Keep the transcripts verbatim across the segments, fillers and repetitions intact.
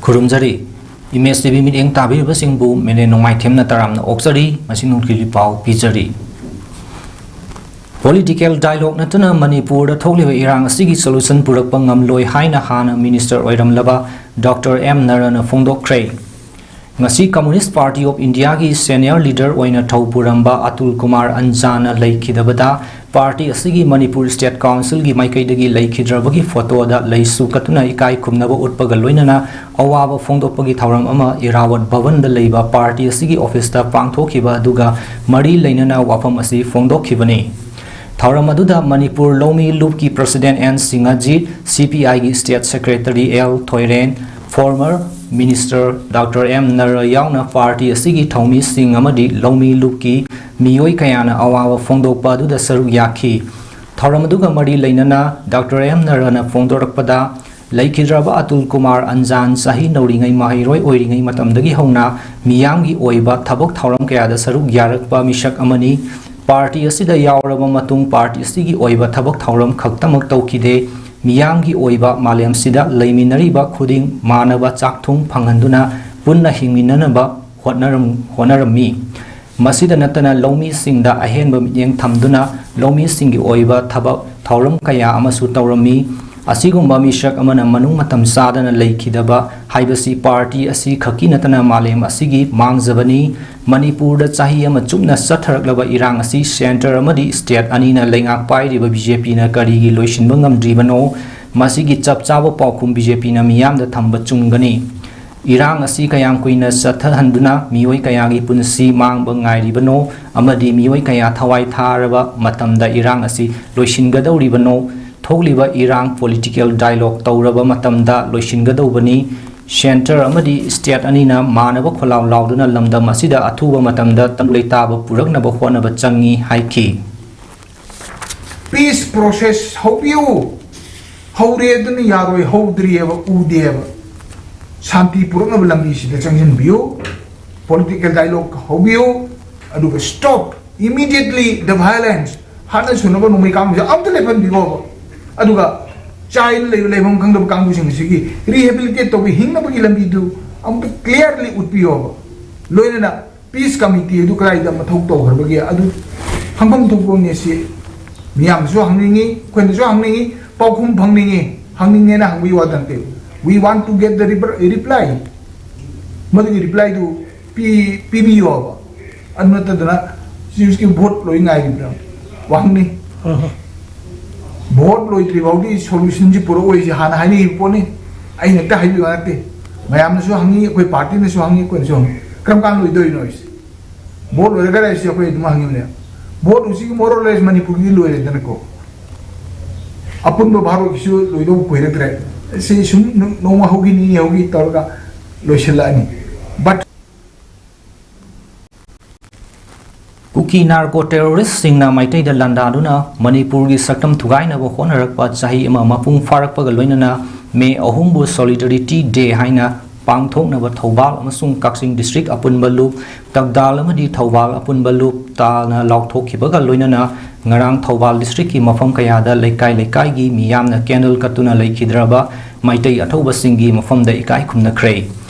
ꯈꯨꯔꯨꯝꯖꯔꯤ꯫ Image T V ꯃꯤꯠꯌꯦꯡ ꯇꯥꯕꯤꯔꯤꯕꯁꯤꯡꯕꯨ ꯃꯦꯅꯦ ꯅꯣꯡꯃꯥꯏꯊꯦꯝꯅ ꯇꯔꯥꯝꯅ ꯑꯣꯛꯆꯔꯤ꯫ ꯃꯁꯤ ꯅꯨꯡꯊꯤꯜꯒꯤ ꯄꯥꯎ ꯄꯤꯖꯔꯤ꯫ ꯄꯣꯂꯤꯇꯤꯀꯦꯜ ꯗꯥꯏꯂꯣꯒ ꯅꯠꯇꯅ ꯃꯅꯤꯄꯨꯔꯗ ꯊꯣꯛꯂꯤꯕ ꯏꯔꯥꯡ ꯑꯁꯤꯒꯤ ꯁꯣꯂꯨꯁꯟ ꯄꯨꯔꯛꯄ ꯉꯝꯂꯣꯏ ꯍꯥꯏꯅ ꯍꯥꯟꯅ ꯃꯤꯅꯤꯁꯇꯔ ꯑꯣꯏꯔꯝꯂꯕ ꯗꯣꯛꯇꯔ ꯑꯦꯝ ꯅꯔꯥꯅ ꯐꯣꯡꯗꯣꯛꯈ꯭ꯔꯦ꯫ ꯉꯁꯤ ꯀꯝꯃꯨꯅꯤꯁ ꯄꯥꯔꯇꯤ ꯑꯣꯐ ꯏꯟꯗꯤꯌꯥꯒꯤ ꯁꯦꯅꯤꯌꯔ ꯂꯤꯗꯔ ꯑꯣꯏꯅ ꯊꯧ ꯄꯨꯔꯝꯕ ꯑꯇꯨꯜ ꯀꯨꯃꯥꯔ ꯑꯟꯖꯥꯅ ꯂꯩꯈꯤꯗꯕꯗ, ꯄꯥꯔꯇꯤ ꯑꯁꯤꯒꯤ ꯃꯅꯤꯄꯨꯔ ꯁ꯭ꯇꯦꯠ ꯀꯥꯎꯟꯁꯤꯜꯒꯤ ꯃꯥꯏꯀꯩꯗꯒꯤ ꯂꯩꯈꯤꯗ꯭ꯔꯕꯒꯤ ꯐꯣꯇꯣꯗ ꯂꯩꯁꯨ ꯀꯠꯇꯨꯅ ꯏꯀꯥꯏ ꯈꯨꯝꯅꯕ ꯎꯠꯄꯒ ꯂꯣꯏꯅꯅ ꯑꯋꯥꯕ ꯐꯣꯡꯗꯣꯛꯄꯒꯤ ꯊꯧꯔꯝ ꯑꯃ ꯏꯔꯥꯋꯠ ꯚꯕꯟꯗ ꯂꯩꯕ ꯄꯥꯔꯇꯤ ꯑꯁꯤꯒꯤ ꯑꯣꯐꯤꯁꯇ ꯄꯥꯡꯊꯣꯛꯈꯤꯕ ꯑꯗꯨꯒ ꯃꯔꯤ ꯂꯩꯅꯅ ꯋꯥꯐꯝ ꯑꯁꯤ ꯐꯣꯡꯗꯣꯛꯈꯤꯕꯅꯤ꯫ ꯊꯧꯔꯝ ꯑꯗꯨꯗ ꯃꯅꯤꯄꯨꯔ ꯂꯧꯃꯤ ꯂꯨꯞꯀꯤ ꯄ꯭ꯔꯁꯤꯗꯦꯟ ꯑꯦꯟ ꯁꯤꯡꯍꯖꯤꯠ, ꯁꯤ ꯄꯤ ꯑꯥꯏꯒꯤ state secretary L Thoiren, former minister doctor M Nara ꯌꯥꯎꯅ ꯄꯥꯔꯇꯤ ꯑꯁꯤꯒꯤ ꯊꯧꯃꯤꯁꯤꯡ ꯑꯃꯗꯤ ꯂꯧꯃꯤ ꯂꯨꯞꯀꯤ ꯃꯤꯑꯣꯏ ꯀꯌꯥꯅ ꯑꯋꯥꯕ ꯐꯣꯡꯗꯣꯛꯄ ꯑꯗꯨꯗ ꯁꯔꯨꯛ ꯌꯥꯈꯤ꯫ ꯊꯧꯔꯝ ꯑꯗꯨꯒ ꯃꯔꯤ ꯂꯩꯅꯅ ꯗꯣꯛꯇꯔ ꯑꯦꯝ ꯅꯔꯥꯅ ꯐꯣꯡꯗꯣꯔꯛꯄꯗ, ꯂꯩꯈꯤꯗ꯭ꯔꯕ ꯑꯇꯨꯜ ꯀꯨꯃꯥꯔ ꯑꯟꯖꯥꯟ ꯆꯍꯤ ꯅꯧꯔꯤꯉꯩ ꯃꯍꯩꯔꯣꯏ ꯑꯣꯏꯔꯤꯉꯩ ꯃꯇꯝꯗꯒꯤ ꯍꯧꯅ ꯃꯤꯌꯥꯝꯒꯤ ꯑꯣꯏꯕ ꯊꯕꯛ ꯊꯧꯔꯝ ꯀꯌꯥꯗ ꯁꯔꯨꯛ ꯌꯥꯔꯛꯄ ꯃꯤꯁꯛ ꯑꯃꯅꯤ꯫ ꯄꯥꯔꯇꯤ ꯑꯁꯤꯗ ꯌꯥꯎꯔꯕ ꯃꯇꯨꯡ ꯄꯥꯔꯇꯤ ꯑꯁꯤꯒꯤ ꯑꯣꯏꯕ ꯊꯕꯛ ꯊꯧꯔꯝ ꯈꯛꯇꯃꯛ ꯇꯧꯈꯤꯗꯦ, ꯃꯤꯌꯥꯝꯒꯤ ꯑꯣꯏꯕ ꯃꯥꯂꯦꯝꯁꯤꯗ ꯂꯩꯃꯤꯟꯅꯔꯤꯕ ꯈꯨꯗꯤꯡ ꯃꯥꯟꯅꯕ ꯆꯥꯛꯊꯨꯡ ꯐꯪꯍꯟꯗꯨꯅ ꯄꯨꯟꯅ ꯍꯤꯡꯃꯤꯟꯅꯅꯕ ꯍꯣꯠꯅꯔꯝ-, ꯍꯣꯠꯅꯔꯝꯃꯤ꯫ ꯃꯁꯤꯗ ꯅꯠꯇꯅ ꯂꯧꯃꯤꯁꯤꯡꯗ ꯑꯍꯦꯟꯕ ꯃꯤꯠꯌꯦꯡ ꯊꯝꯗꯨꯅ ꯂꯧꯃꯤꯁꯤꯡꯒꯤ ꯑꯣꯏꯕ ꯊꯕꯛ ꯊꯧꯔꯝ ꯀꯌꯥ ꯑꯃꯁꯨ ꯇꯧꯔꯝꯃꯤ꯫ ꯑꯁꯤꯒꯨꯝꯕ ꯃꯤꯁꯛ ꯑꯃꯅ ꯃꯅꯨꯡ ꯃꯇꯝ ꯆꯥꯗꯅ ꯂꯩꯈꯤꯗꯕ ꯍꯥꯏꯕꯁꯤ ꯄꯥꯔꯇꯤ ꯑꯁꯤ ꯈꯛꯀꯤ ꯅꯠꯇꯅ ꯃꯥꯂꯦꯝ ꯑꯁꯤꯒꯤ ꯃꯥꯡꯖꯕꯅꯤ꯫ ꯃꯅꯤꯄꯨꯔꯗ ꯆꯍꯤ ꯑꯃ ꯆꯨꯞꯅ ꯆꯠꯊꯔꯛꯂꯕ ꯏꯔꯥꯡ ꯑꯁꯤ ꯁꯦꯟꯇꯔ ꯑꯃꯗꯤ ꯁ꯭ꯇꯦꯠ ꯑꯅꯤꯅ ꯂꯩꯉꯥꯛ ꯄꯥꯏꯔꯤꯕ ꯕꯤ ꯖꯦ ꯄꯤꯅ ꯀꯔꯤꯒꯤ ꯂꯣꯏꯁꯤꯟꯕ ꯉꯝꯗ꯭ꯔꯤꯕꯅꯣ? ꯃꯁꯤꯒꯤ ꯆꯞ ꯆꯥꯕ ꯄꯥꯎꯈꯨꯝ ꯕꯤ ꯖꯦ ꯄꯤꯅ ꯃꯤꯌꯥꯝꯗ ꯊꯝꯕ ꯆꯨꯝꯒꯅꯤ꯫ ꯏꯔꯥꯡ ꯑꯁꯤ ꯀꯌꯥꯝ ꯀꯨꯏꯅ ꯆꯠꯊꯍꯟꯗꯨꯅ ꯃꯤꯑꯣꯏ ꯀꯌꯥꯒꯤ ꯄꯨꯟꯁꯤ ꯃꯥꯡꯕ ꯉꯥꯏꯔꯤꯕꯅꯣ ꯑꯃꯗꯤ ꯃꯤꯑꯣꯏ ꯀꯌꯥ ꯊꯋꯥꯏ ꯊꯥꯔꯕ ꯃꯇꯝꯗ ꯏꯔꯥꯡ ꯑꯁꯤ ꯂꯣꯏꯁꯤꯟꯒꯗꯧꯔꯤꯕꯅꯣ? ꯊꯣꯛꯂꯤꯕ ꯏꯔꯥꯡ ꯄꯣꯂꯤꯇꯤꯀꯦꯜ ꯗꯥꯏꯂꯣꯒ ꯇꯧꯔꯕ ꯃꯇꯝꯗ ꯂꯣꯏꯁꯤꯟꯒꯗꯧꯕꯅꯤ꯫ ꯁꯦꯟꯇꯔ ꯑꯃꯗꯤ ꯁ꯭ꯇꯦꯠ ꯑꯅꯤꯅ ꯃꯥꯟꯅꯕ ꯈꯣꯜꯂꯥꯎ ꯂꯥꯎꯗꯨꯅ ꯂꯝꯗꯝ ꯑꯁꯤꯗ ꯑꯊꯨꯕ ꯃꯇꯝꯗ ꯇꯪꯗꯨ ꯂꯩꯇꯥꯕ ꯄꯨꯔꯛꯅꯕ ꯍꯣꯠꯅꯕ ꯆꯪꯏ ꯍꯥꯏꯈꯤ꯫ Peace process ꯍꯧꯕꯤꯌꯨ꯫ ꯍꯧꯔꯦ ꯑꯗꯨꯅ ꯌꯥꯔꯣꯏ, ꯍꯧꯗ꯭ꯔꯤꯑꯕ, ꯎꯗꯦꯕ꯫ ꯁꯥꯟꯇꯤ ꯄꯨꯔꯛꯅꯕ ꯂꯝꯕꯤꯁꯤꯗ ꯆꯪꯁꯤꯟꯕꯤꯌꯨ꯫ Political dialogue ꯍꯧꯕꯤꯌꯨ꯫ ꯑꯗꯨꯒ stop immediately the violence꯫ ꯍꯥꯠꯅ ꯁꯨꯅꯕ ꯅꯣꯡꯃꯩ ꯀꯥꯞꯄꯤꯁꯦ ꯑꯝꯇ ꯂꯦꯞꯍꯟꯕꯤꯈꯣꯕ꯫ ꯑꯗꯨꯒ ꯆꯥꯏꯜ ꯂꯩꯕ ꯂꯩꯐꯝ ꯈꯪꯗꯕ ꯀꯥꯡꯕꯨꯁꯤꯡ ꯑꯁꯤꯒꯤ ꯔꯤꯍꯦꯕꯤꯂꯤꯇꯦꯠ ꯇꯧꯕ ꯍꯤꯡꯅꯕꯒꯤ ꯂꯝꯕꯤꯗꯨ ꯑꯃꯨꯛꯇ ꯀ꯭ꯂꯤꯌꯥꯔꯂꯤ ꯎꯠꯄꯤꯌꯣꯕ꯫ ꯂꯣꯏꯅꯅ ꯄꯤꯁ ꯀꯃꯤꯇꯤ ꯑꯗꯨ ꯀꯗꯥꯏꯗ ꯃꯊꯧ ꯇꯧꯈ꯭ꯔꯕꯒꯦ ꯑꯗꯨ ꯈꯪꯐꯝ ꯊꯣꯛꯄ ꯅꯦꯠꯁꯤ ꯃꯤꯌꯥꯝꯅꯁꯨ ꯍꯪꯅꯤꯡꯉꯤ, ꯑꯩꯈꯣꯏꯅꯁꯨ ꯍꯪꯅꯤꯡꯉꯤ, ꯄꯥꯎꯈꯨꯝ ꯐꯪꯅꯤꯡꯉꯤ, ꯍꯪꯅꯤꯡꯉꯦꯅ ꯍꯪꯕꯒꯤ ꯋꯥꯗ ꯅꯠꯇꯦ꯫ We want to get the reply꯫ ꯃꯗꯨꯒꯤ ꯔꯤꯄ꯭ꯂꯥꯏꯗꯨ ꯄꯤ ꯄꯤꯕꯤꯌꯣꯕ꯫ ꯑꯗꯨ ꯅꯠꯇꯗꯅ ꯆꯤꯐꯀꯤ ꯚꯣꯠ ꯂꯣꯏ ꯉꯥꯏꯔꯤꯕ꯭ꯔꯥ? ꯋꯥꯍꯪꯅꯤ꯫ ꯚꯣꯠ ꯂꯣꯏꯗ꯭ꯔꯤ ꯐꯥꯎꯗꯤ ꯁꯣꯂꯨꯁꯟꯁꯤ ꯄꯨꯔꯛꯑꯣꯏꯁꯤ ꯍꯥꯟꯅ ꯍꯥꯏꯅꯈꯤꯕ ꯄꯣꯠꯅꯤ꯫ ꯑꯩꯅ ꯍꯦꯛꯇ ꯍꯥꯏꯕꯤꯕ ꯅꯠꯇꯦ꯫ ꯃꯌꯥꯝꯅꯁꯨ ꯍꯪꯉꯤ, ꯑꯩꯈꯣꯏ ꯄꯥꯔꯇꯤꯅꯁꯨ ꯍꯪꯉꯤ, ꯑꯩꯈꯣꯏꯅꯁꯨ ꯍꯪꯉꯤ꯫ ꯀꯔꯝ ꯀꯥꯟꯗ ꯂꯣꯏꯗꯣꯏꯅꯣ ꯑꯩꯁꯦ? ꯚꯣꯠ ꯂꯣꯏꯔꯒ ꯑꯩꯁꯦ ꯑꯩꯈꯣꯏ ꯑꯗꯨꯝ ꯍꯪꯉꯤꯕꯅꯦ꯫ ꯚꯣꯠ ꯍꯧꯖꯤꯛ more or less ꯃꯅꯤꯄꯨꯔꯒꯤꯗꯤ ꯂꯣꯏꯔꯦꯗꯅꯀꯣ꯫ ꯑꯄꯨꯟꯕ ꯚꯥꯔꯠꯀꯤꯁꯨ ꯂꯣꯏꯗꯧꯕ ꯀꯨꯏꯔꯛꯇ꯭ꯔꯦ꯫ ꯁꯤ ꯁꯨꯝ ꯅꯣꯡꯃ ꯍꯧꯈꯤ, ꯅꯤꯅꯤ ꯍꯧꯈꯤ ꯇꯧꯔꯒ ꯂꯣꯏꯁꯤꯜꯂꯛꯑꯅꯤ꯫ But ꯀꯨꯀꯤ ꯅꯥꯔꯀꯣ ꯇꯦꯔꯣꯔꯤꯁꯁꯤꯡꯅ ꯃꯩꯇꯩꯗ ꯂꯥꯟꯗꯥꯗꯨꯅ ꯃꯅꯤꯄꯨꯔꯒꯤ ꯁꯛꯇꯝ ꯊꯨꯒꯥꯏꯅꯕ ꯍꯣꯠꯅꯔꯛꯄ ꯆꯍꯤ ꯑꯃ ꯃꯄꯨꯡ ꯐꯥꯔꯛꯄꯒ ꯂꯣꯏꯅꯅ ꯃꯦ ꯑꯍꯨꯝꯕꯨ ꯁꯣꯂꯤꯗꯔꯤꯇꯤ ꯗꯦ ꯍꯥꯏꯅ ꯄꯥꯡꯊꯣꯛꯅꯕ ꯊꯧꯕꯥꯜ ꯑꯃꯁꯨꯡ ꯀꯛꯆꯤꯡ ꯗꯤꯁꯇ꯭ꯔꯤꯛ ꯑꯄꯨꯟꯕ ꯂꯨꯞ, ꯇꯛꯗꯥꯜ ꯑꯃꯗꯤ ꯊꯧꯕꯥꯜ ꯑꯄꯨꯟꯕ ꯂꯨꯞ ꯇꯥꯅ ꯂꯥꯎꯊꯣꯛꯈꯤꯕꯒ ꯂꯣꯏꯅꯅ ꯉꯔꯥꯡ ꯊꯧꯕꯥꯜ ꯗꯤꯁꯇ꯭ꯔꯤꯛꯀꯤ ꯃꯐꯝ ꯀꯌꯥꯗ ꯂꯩꯀꯥꯏ ꯂꯩꯀꯥꯏꯒꯤ ꯃꯤꯌꯥꯝꯅ ꯀꯦꯟꯗꯜ ꯀꯠꯇꯨꯅ ꯂꯩꯈꯤꯗ꯭ꯔꯕ ꯃꯩꯇꯩ ꯑꯊꯧꯕꯁꯤꯡꯒꯤ ꯃꯐꯝꯗ ꯏꯀꯥꯏ ꯈꯨꯝꯅꯈ꯭ꯔꯦ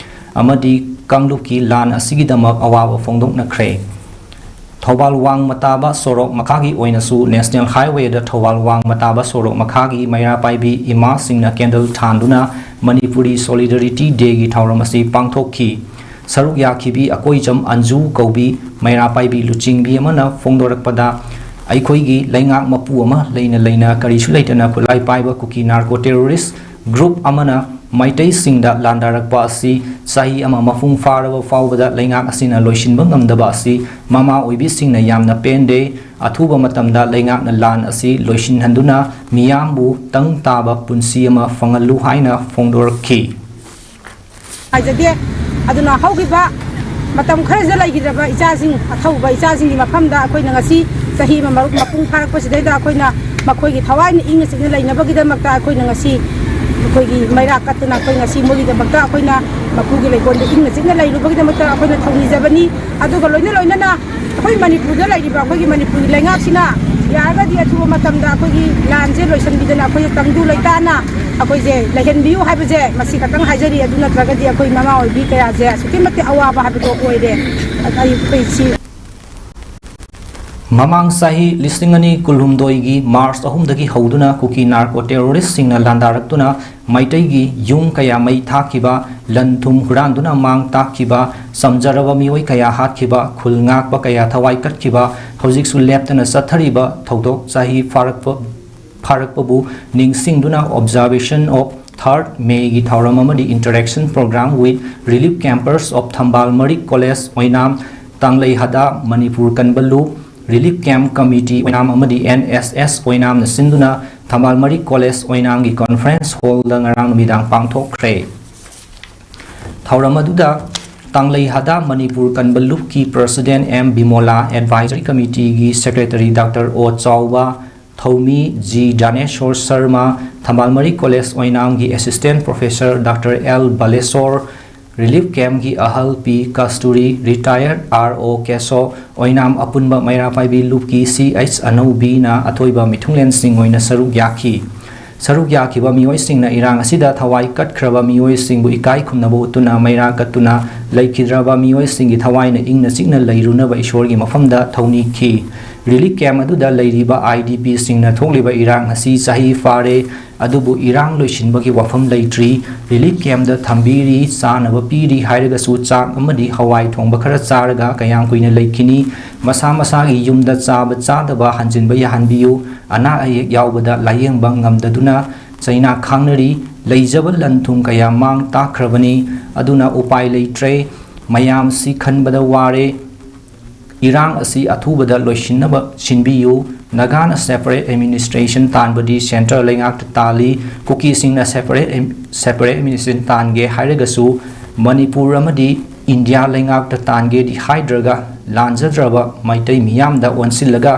ꯑꯃꯗꯤ ꯀꯥꯡꯂꯨꯞꯀꯤ ꯂꯥꯟ ꯑꯁꯤꯒꯤꯗꯃꯛ ꯑꯋꯥꯕ ꯐꯣꯡꯗꯣꯛꯅꯈ꯭ꯔꯦ꯫ ꯊꯧꯕꯥꯜ ꯋꯥꯡꯃ ꯇꯥꯕ ꯁꯣꯔꯣꯛ ꯃꯈꯥꯒꯤ ꯑꯣꯏꯅꯁꯨ ꯅꯦꯁꯅꯦꯜ ꯍꯥꯏꯋꯦꯗ ꯊꯧꯕꯥꯜ ꯋꯥꯡꯃ ꯇꯥꯕ ꯁꯣꯔꯣꯛ ꯃꯈꯥꯒꯤ ꯃꯩꯔꯥ ꯄꯥꯏꯕꯤ ꯏꯃꯥꯁꯤꯡꯅ ꯀꯦꯟꯗꯜ ꯊꯥꯟꯗꯨꯅ ꯃꯅꯤꯄꯨꯔꯤ ꯁꯣꯂꯤꯗꯔꯤꯇꯤ ꯗꯦꯒꯤ ꯊꯧꯔꯝ ꯑꯁꯤ ꯄꯥꯡꯊꯣꯛꯈꯤ꯫ ꯁꯔꯨꯛ ꯌꯥꯈꯤꯕꯤ ꯑꯀꯣꯏꯖꯝ ꯑꯟꯖꯨ ꯀꯧꯕꯤ ꯃꯩꯔꯥ ꯄꯥꯏꯕꯤ ꯂꯨꯆꯤꯡꯕꯤ ꯑꯃꯅ ꯐꯣꯡꯗꯣꯔꯛꯄꯗ, ꯑꯩꯈꯣꯏꯒꯤ ꯂꯩꯉꯥꯛ ꯃꯄꯨ ꯑꯃ ꯂꯩꯅ ꯂꯩꯅ ꯀꯔꯤꯁꯨ ꯂꯩꯇꯅ ꯈꯨꯠꯂꯥꯏ ꯄꯥꯏꯕ ꯀꯨꯀꯤ ꯅꯥꯔꯀꯣ ꯇꯦꯔꯣꯔꯤꯁ ꯒ꯭ꯔꯨꯞ ꯑꯃꯅ ꯃꯩꯇꯩꯁꯤꯡꯗ ꯂꯥꯟꯗꯥꯔꯛꯄ ꯑꯁꯤ ꯆꯍꯤ ꯑꯃ ꯃꯄꯨꯡ ꯐꯥꯔꯕ ꯐꯥꯎꯕꯗ ꯂꯩꯉꯥꯛ ꯑꯁꯤꯅ ꯂꯣꯏꯁꯤꯟꯕ ꯉꯝꯗꯕ ꯑꯁꯤ ꯃꯃꯥ ꯑꯣꯏꯕꯤꯁꯤꯡꯅ ꯌꯥꯝꯅ ꯄꯦꯟꯗꯦ꯫ ꯑꯊꯨꯕ ꯃꯇꯝꯗ ꯂꯩꯉꯥꯛꯅ ꯂꯥꯟ ꯑꯁꯤ ꯂꯣꯏꯁꯤꯟꯍꯟꯗꯨꯅ ꯃꯤꯌꯥꯝꯕꯨ ꯇꯪ ꯇꯥꯕ ꯄꯨꯟꯁꯤ ꯑꯃ ꯐꯪꯍꯜꯂꯨ ꯍꯥꯏꯅ ꯐꯣꯡꯗꯣꯔꯛꯈꯤ꯫ ꯍꯥꯏꯖꯒꯦ꯫ ꯑꯗꯨꯅ ꯍꯧꯈꯤꯕ ꯃꯇꯝ ꯈꯔꯁꯤꯗ ꯂꯩꯈꯤꯗ꯭ꯔꯕ ꯏꯆꯥꯁꯤꯡ, ꯑꯊꯧꯕ ꯏꯆꯥꯁꯤꯡꯒꯤ ꯃꯐꯝꯗ ꯑꯩꯈꯣꯏꯅ ꯉꯁꯤ ꯆꯍꯤ ꯑꯃ ꯃꯔꯨꯞ ꯃꯄꯨꯡ ꯐꯥꯔꯛꯄꯁꯤꯗꯩꯗ ꯑꯩꯈꯣꯏꯅ ꯃꯈꯣꯏꯒꯤ ꯊꯋꯥꯏꯅ ꯏꯪꯅ ꯆꯤꯛꯅ ꯂꯩꯅꯕꯒꯤꯗꯃꯛꯇ ꯑꯩꯈꯣꯏꯅ ꯉꯁꯤ ꯑꯩꯈꯣꯏꯒꯤ ꯃꯩꯔꯥ ꯀꯠꯇꯨꯅ ꯑꯩꯈꯣꯏ ꯉꯁꯤ ꯃꯣꯏꯒꯤꯗꯃꯛꯇ ꯑꯩꯈꯣꯏꯅ ꯃꯄꯨꯒꯤ ꯂꯩꯀꯣꯜꯗ ꯏꯪꯅ ꯆꯤꯛꯅ ꯂꯩꯔꯨꯕꯒꯤꯗꯃꯛꯇ ꯑꯩꯈꯣꯏꯅ ꯊꯧꯅꯤꯖꯕꯅꯤ꯫ ꯑꯗꯨꯒ ꯂꯣꯏꯅ ꯂꯣꯏꯅꯅ ꯑꯩꯈꯣꯏ ꯃꯅꯤꯄꯨꯔꯗ ꯂꯩꯔꯤꯕ ꯑꯩꯈꯣꯏꯒꯤ ꯃꯅꯤꯄꯨꯔꯒꯤ ꯂꯩꯉꯥꯛꯁꯤꯅ ꯌꯥꯔꯒꯗꯤ ꯑꯊꯨꯕ ꯃꯇꯝꯗ ꯑꯩꯈꯣꯏꯒꯤ ꯂꯥꯟꯁꯦ ꯂꯣꯏꯁꯤꯟꯕꯤꯗꯅ ꯑꯩꯈꯣꯏꯁꯦ ꯇꯪꯗꯨ ꯂꯩꯇꯥꯅ ꯑꯩꯈꯣꯏꯁꯦ ꯂꯩꯍꯟꯕꯤꯌꯨ ꯍꯥꯏꯕꯁꯦ ꯃꯁꯤ ꯈꯛꯇꯪ ꯍꯥꯏꯖꯔꯤ꯫ ꯑꯗꯨ ꯅꯠꯇ꯭ꯔꯒꯗꯤ ꯑꯩꯈꯣꯏ ꯃꯃꯥ ꯑꯣꯏꯕꯤ ꯀꯌꯥꯁꯦ ꯑꯁꯨꯛꯀꯤ ꯃꯇꯤꯛ ꯑꯋꯥꯕ ꯍꯥꯏꯕꯗꯣ ꯑꯣꯏꯔꯦ꯫ ꯑꯩ ꯑꯩꯈꯣꯏ ꯁꯤ ꯃꯃꯥꯡ ꯆꯍꯤ ꯂꯤꯁꯤꯡ ꯑꯅꯤ ꯀꯨꯟꯍꯨꯝꯗꯣꯏꯒꯤ ꯃꯥꯔꯆ ꯑꯍꯨꯝꯗꯒꯤ ꯍꯧꯗꯨꯅ ꯀꯨꯀꯤ ꯅꯥꯔꯀꯣ ꯇꯦꯔꯣꯔꯤꯁꯁꯤꯡꯅ ꯂꯥꯟꯗꯥꯔꯛꯇꯨꯅ ꯃꯩꯇꯩꯒꯤ ꯌꯨꯝ ꯀꯌꯥ ꯃꯩ ꯊꯥꯈꯤꯕ, ꯂꯟ ꯊꯨꯝ ꯍꯨꯔꯥꯟꯗꯨꯅ ꯃꯥꯡ ꯇꯥꯛꯈꯤꯕ, ꯆꯝꯖꯔꯕ ꯃꯤꯑꯣꯏ ꯀꯌꯥ ꯍꯥꯠꯈꯤꯕ, ꯈꯨꯜ ꯉꯥꯛꯄ ꯀꯌꯥ ꯊꯋꯥꯏ ꯀꯠꯈꯤꯕ, ꯍꯧꯖꯤꯛꯁꯨ ꯂꯦꯞꯇꯅ ꯆꯠꯊꯔꯤꯕ ꯊꯧꯗꯣꯛ ꯆꯍꯤ ꯐꯥꯔꯛꯄ ꯐꯥꯔꯛꯄꯕꯨ ꯅꯤꯡꯁꯤꯡꯗꯨꯅ Observation of Third May ꯒꯤ ꯊꯧꯔꯝ ꯑꯃꯗꯤ Interaction Program with Relief Campers of ꯊꯝꯕꯥꯜ ꯃꯔꯤꯛ ꯀꯣꯂꯦꯖ ꯑꯣꯏꯅꯥꯝ, ꯇꯥꯡꯂꯩ ꯍꯗꯥ ꯃꯅꯤꯄꯨꯔ ꯀꯟꯕ ꯂꯨꯞ, Relief Camp Committee ꯑꯣꯏꯅꯥꯝ ꯑꯃꯗꯤ N S S ꯑꯣꯏꯅꯥꯝꯅ ꯁꯤꯟꯗꯨꯅ ꯊꯝꯕꯥꯜ ꯃꯔꯤꯛ ꯀꯣꯂꯦꯖ ꯑꯣꯏꯅꯥꯝꯒꯤ conference hall ꯗ ꯉꯔꯥꯡ ꯅꯨꯃꯤꯗꯥꯡ ꯄꯥꯡꯊꯣꯛꯈ꯭ꯔꯦ꯫ ꯊꯧꯔꯝ ꯑꯗꯨꯗ ꯇꯥꯡꯂꯩ ꯍꯗꯥ ꯃꯅꯤꯄꯨꯔ ꯀꯟꯕ ꯂꯨꯞꯀꯤ President M ꯕꯤꯃꯣꯂꯥ, Advisory Committee ꯒꯤ Secretary Doctor ꯑꯣ ꯆꯥꯎꯕ, ꯊꯧꯃꯤ ꯖꯤ ꯗꯥꯅꯦꯁꯣꯔ ꯁꯔꯃ, ꯊꯝꯕꯥꯜ ꯃꯔꯤꯛ ꯀꯣꯂꯦꯖ ꯑꯣꯏꯅꯥꯝꯒꯤ Assistant Professor Doctor L Baleshwar, Relief Camp ꯒꯤ ꯑꯍꯜ ꯄꯤ ꯀꯁꯇꯨꯔꯤ, Retired R O ꯀꯦꯁꯣ, ꯑꯣꯏꯅꯥꯝ ꯑꯄꯨꯟꯕ ꯃꯩꯔꯥ ꯄꯥꯏꯕꯤ ꯂꯨꯞꯀꯤ C H ꯑꯅꯧꯕꯤꯅ ꯑꯊꯣꯏꯕ ꯃꯤꯊꯨꯡꯂꯦꯟꯁꯤꯡ ꯑꯣꯏꯅ ꯁꯔꯨꯛ ꯌꯥꯈꯤ꯫ ꯁꯔꯨꯛ ꯌꯥꯈꯤꯕ ꯃꯤꯑꯣꯏꯁꯤꯡꯅ ꯏꯔꯥꯡ ꯑꯁꯤꯗ ꯊꯋꯥꯏ ꯀꯠꯈ꯭ꯔꯕ ꯃꯤꯑꯣꯏꯁꯤꯡꯕꯨ ꯏꯀꯥꯏ ꯈꯨꯝꯅꯕ ꯎꯠꯇꯨꯅ ꯃꯩꯔꯥ ꯀꯠꯇꯨꯅ ꯂꯩꯈꯤꯗ꯭ꯔꯕ ꯃꯤꯑꯣꯏꯁꯤꯡꯒꯤ ꯊꯋꯥꯏꯅ ꯏꯪꯅ ꯆꯤꯛꯅ ꯂꯩꯔꯨꯅꯕ ꯏꯁꯣꯔꯒꯤ ꯃꯐꯝꯗ ꯊꯧꯅꯤꯈꯤ꯫ Relief Camp ꯑꯗꯨꯗ ꯂꯩꯔꯤꯕ I D P ꯁꯤꯡꯅ ꯊꯣꯛꯂꯤꯕ ꯏꯔꯥꯡ ꯑꯁꯤ ꯆꯍꯤ ꯐꯥꯔꯦ, ꯑꯗꯨꯕꯨ ꯏꯔꯥꯡ ꯂꯣꯏꯁꯤꯟꯕꯒꯤ ꯋꯥꯐꯝ ꯂꯩꯇ꯭ꯔꯤ꯫ Relief Camp ꯗ ꯊꯝꯕꯤꯔꯤ, ꯆꯥꯅꯕ ꯄꯤꯔꯤ ꯍꯥꯏꯔꯒꯁꯨ ꯆꯥꯛ ꯑꯃꯗꯤ ꯍꯋꯥꯏ ꯊꯣꯡꯕ ꯈꯔ ꯆꯥꯔꯒ ꯀꯌꯥꯝ ꯀꯨꯏꯅ ꯂꯩꯈꯤꯅꯤ? ꯃꯁꯥ ꯃꯁꯥꯒꯤ ꯌꯨꯝꯗ ꯆꯥꯕ ꯆꯥꯗꯕ ꯍꯟꯖꯤꯟꯕ ꯌꯥꯍꯟꯕꯤꯌꯨ꯫ ꯑꯅꯥ ꯑꯌꯦꯛ ꯌꯥꯎꯕꯗ ꯂꯥꯌꯦꯡꯕ ꯉꯝꯗꯗꯨꯅ ꯆꯩꯅꯥ ꯈꯥꯡꯅꯔꯤ꯫ ꯂꯩꯖꯕ ꯂꯟ ꯊꯨꯝ ꯀꯌꯥ ꯃꯥꯡ ꯇꯥꯛꯈ꯭ꯔꯕꯅꯤ꯫ ꯑꯗꯨꯅ ꯎꯄꯥꯏ ꯂꯩꯇ꯭ꯔꯦ꯫ ꯃꯌꯥꯝꯁꯤ ꯈꯟꯕꯗ ꯋꯥꯔꯦ꯫ ꯏꯔꯥꯡ ꯑꯁꯤ ꯑꯊꯨꯕꯗ ꯂꯣꯏꯁꯤꯟꯅꯕ ꯁꯤꯟꯕꯤꯌꯨ꯫ ꯅꯥꯒꯥꯅ separate administration ꯇꯥꯟꯕꯗꯤ centre ꯂꯩꯉꯥꯛꯇ ꯇꯥꯜꯂꯤ꯫ ꯀꯨꯀꯤꯁꯤꯡꯅ separate, separate administration ꯇꯥꯟꯒꯦ ꯍꯥꯏꯔꯒꯁꯨ ꯃꯅꯤꯄꯨꯔ ꯑꯃꯗꯤ ꯏꯟꯗꯤꯌꯥ ꯂꯩꯉꯥꯛꯇ ꯇꯥꯟꯒꯦꯗꯤ ꯍꯥꯏꯗ꯭ꯔꯒ ꯂꯥꯟꯖꯗ꯭ꯔꯕ ꯃꯩꯇꯩ ꯃꯤꯌꯥꯝꯗ ꯑꯣꯟꯁꯤꯜꯂꯒ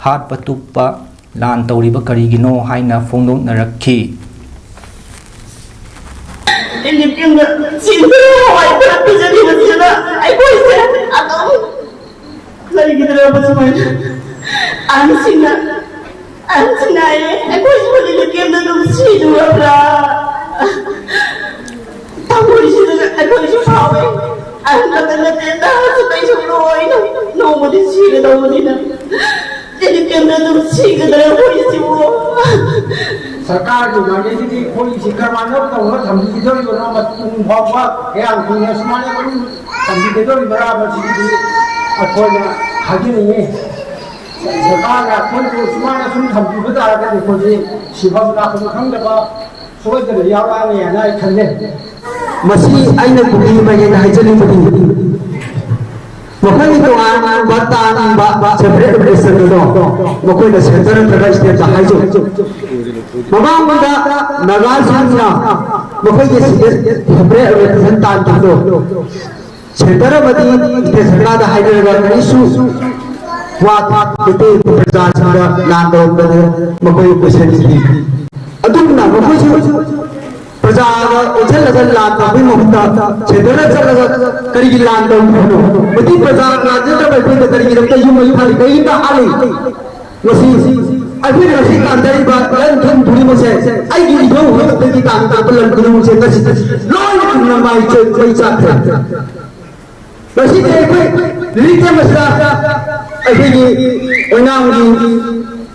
ꯍꯥꯠꯄ ꯇꯨꯞꯄ ꯂꯥꯟ ꯇꯧꯔꯤꯕ ꯀꯔꯤꯒꯤꯅꯣ ꯍꯥꯏꯅ ꯐꯣꯡꯗꯣꯛꯅꯔꯛꯈꯤ꯫ ꯏꯂꯤꯄꯤꯡꯗ ꯆꯤꯟꯗꯨꯅ ꯍꯋꯥꯏ ꯈꯔ ꯄꯤꯖꯈꯤꯕꯁꯤꯅ ꯑꯩꯈꯣꯏꯁꯦ ꯑꯗꯨꯝ ꯂꯩꯈꯤꯗ꯭ꯔꯕ ꯁꯨꯃꯥꯏꯅ꯫ ꯑꯍꯟꯁꯤꯡꯅ ꯑꯍꯟꯁꯤꯡꯅ ꯍꯥꯏꯌꯦ, "ꯑꯩꯈꯣꯏꯁꯨ ꯍꯧꯖꯤꯛ ꯀꯦꯝꯗ ꯑꯗꯨꯝ ꯁꯤꯗꯣꯔꯕ꯭ꯔꯥ?" ꯊꯃꯣꯏꯁꯤꯗ ꯑꯩꯈꯣꯏꯁꯨ ꯐꯥꯎꯋꯦ꯫ ꯑꯍꯟ ꯈꯛꯇ ꯅꯠꯇꯦ, ꯅꯍꯥꯁꯨ ꯀꯩꯁꯨ ꯂꯣꯏꯅ ꯅꯣꯡꯃꯗꯤ ꯁꯤꯒꯗꯧꯕꯅꯤꯅ꯫ ꯁꯤꯗꯤ ꯀꯦꯝꯗ ꯑꯗꯨꯝ ꯁꯤꯒꯗ꯭ꯔꯥ ꯑꯩꯈꯣꯏꯁꯤꯕꯨ? ꯁꯔꯀꯥꯔꯒꯤ ꯃꯥꯏꯀꯩꯗꯒꯤ ꯑꯩꯈꯣꯏꯒꯤꯁꯤ ꯀꯔꯝꯍꯥꯏꯅ ꯇꯧꯔꯒ ꯊꯝꯕꯤꯒꯗꯧꯔꯤꯕꯅꯣ? ꯃꯇꯨꯡ ꯐꯥꯎꯕ ꯀꯌꯥꯝ ꯀꯨꯏꯅ ꯁꯨꯃꯥꯏꯅ ꯑꯗꯨꯝ ꯊꯝꯕꯤꯒꯗꯧꯔꯤꯕ꯭ꯔꯥ? ꯃꯁꯤꯒꯤꯗꯤ ꯑꯩꯈꯣꯏꯅ ꯍꯥꯏꯖꯅꯤꯡꯉꯤ꯫ ꯁꯔꯀꯥꯔꯅ ꯑꯩꯈꯣꯏꯕꯨ ꯁꯨꯃꯥꯏꯅ ꯁꯨꯝ ꯊꯝꯕꯤꯕ ꯇꯥꯔꯒꯗꯤ ꯑꯩꯈꯣꯏꯁꯤ ꯁꯤꯐꯝ ꯂꯥꯛꯐꯝ ꯈꯪꯗꯕ ꯁꯣꯏꯗꯅ ꯌꯥꯎꯔꯛꯑꯅꯤ ꯍꯥꯏꯅ ꯑꯩ ꯈꯜꯂꯦ꯫ ꯃꯁꯤ ꯑꯩꯅ ꯀꯨꯀꯤ ꯃꯥꯏꯀꯩꯗ ꯍꯥꯏꯖꯅꯤꯡꯕꯗꯤ, ꯃꯈꯣꯏꯒꯤ ꯇꯣꯉꯥꯟꯕ ꯇꯥꯡꯕ separate administration ꯑꯗꯣ ꯃꯈꯣꯏꯅ centre ꯅꯠꯇ꯭ꯔꯒ state ꯇ ꯍꯥꯏꯖꯧ꯫ ꯃꯃꯥꯡꯗ ꯅꯥꯒꯥꯁꯤꯡꯅ ꯃꯈꯣꯏꯒꯤ state separate administration ꯇꯥꯟꯈꯤꯕꯗꯣ centre ꯑꯃꯗꯤ state ꯁꯔꯀꯥꯔꯗ ꯍꯥꯏꯅꯔꯒ ꯀꯔꯤꯁꯨ ꯋꯥ ꯃꯩꯇꯩ ꯄ꯭ꯔꯖꯥꯁꯤꯡꯗ ꯂꯥꯟ ꯇꯧꯔꯝꯕꯗ ꯃꯈꯣꯏ ꯂꯣꯏꯁꯤꯟꯈꯤ꯫ ꯑꯗꯨꯒꯨꯝꯅ ꯃꯈꯣꯏꯁꯨ ꯄ꯭ꯔꯖꯥꯗ ꯑꯣꯟꯁꯤꯜꯂꯒ ꯂꯥꯟ ꯇꯧꯕꯒꯤ ꯃꯍꯨꯠꯇ centre ꯗ ꯆꯠꯂꯒ ꯀꯔꯤꯒꯤ ꯂꯥꯟ ꯇꯧꯔꯤꯕꯅꯣ? ꯃꯩꯇꯩ ꯄ꯭ꯔꯖꯥ ꯂꯥꯟꯖꯗꯕ ꯑꯩꯈꯣꯏꯗ ꯀꯔꯤꯒꯤꯗꯃꯛꯇ ꯌꯨꯝ ꯃꯩ ꯊꯥꯔꯤ? ꯀꯔꯤꯒꯤꯗꯃꯛꯇ ꯍꯥꯠꯂꯤ? ꯃꯁꯤ ꯑꯩꯈꯣꯏꯅ ꯉꯁꯤ ꯇꯥꯟꯖꯔꯤꯕ ꯏꯔꯝ ꯏꯊꯝ ꯈꯨꯗꯤꯡꯃꯛꯁꯦ ꯑꯩꯒꯤ ꯏꯙꯧ ꯍꯥꯛꯇꯛꯇꯒꯤ ꯇꯥꯟ ꯇꯥꯟꯕ ꯂꯝ ꯈꯨꯗꯤꯡꯃꯛꯁꯦ ꯉꯁꯤ ꯂꯣꯏꯅ ꯃꯩ ꯆ-, ꯃꯩ ꯆꯥꯛꯈ꯭ꯔꯦ꯫ ꯉꯁꯤꯗꯤ ꯑꯩꯈꯣꯏ relief camp ꯑꯁꯤꯗ ꯑꯩꯈꯣꯏꯒꯤ ꯑꯣꯏꯅꯥꯝꯒꯤ,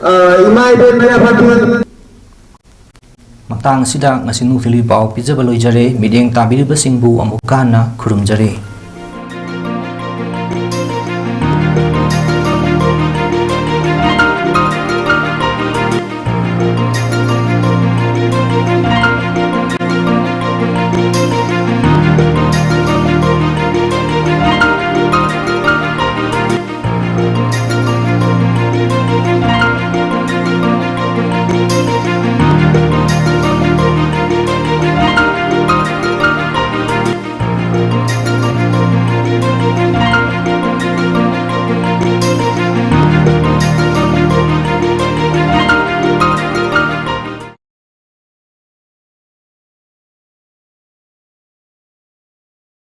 ꯑ, ꯏꯃꯥ ꯏꯕꯦꯟ ꯃꯩꯔꯥ ꯄꯥꯟꯕꯤ ꯃꯇꯥꯡ ꯑꯁꯤꯗ ꯉꯁꯤ ꯅꯨꯡꯊꯤꯜꯒꯤ ꯄꯥꯎ ꯄꯤꯖꯕ ꯂꯣꯏꯖꯔꯦ꯫ ꯃꯤꯠꯌꯦꯡ ꯇꯥꯕꯤꯔꯤꯕꯁꯤꯡꯕꯨ ꯑꯃꯨꯛꯀ ꯍꯟꯅ ꯈꯨꯔꯨꯝꯖꯔꯤ꯫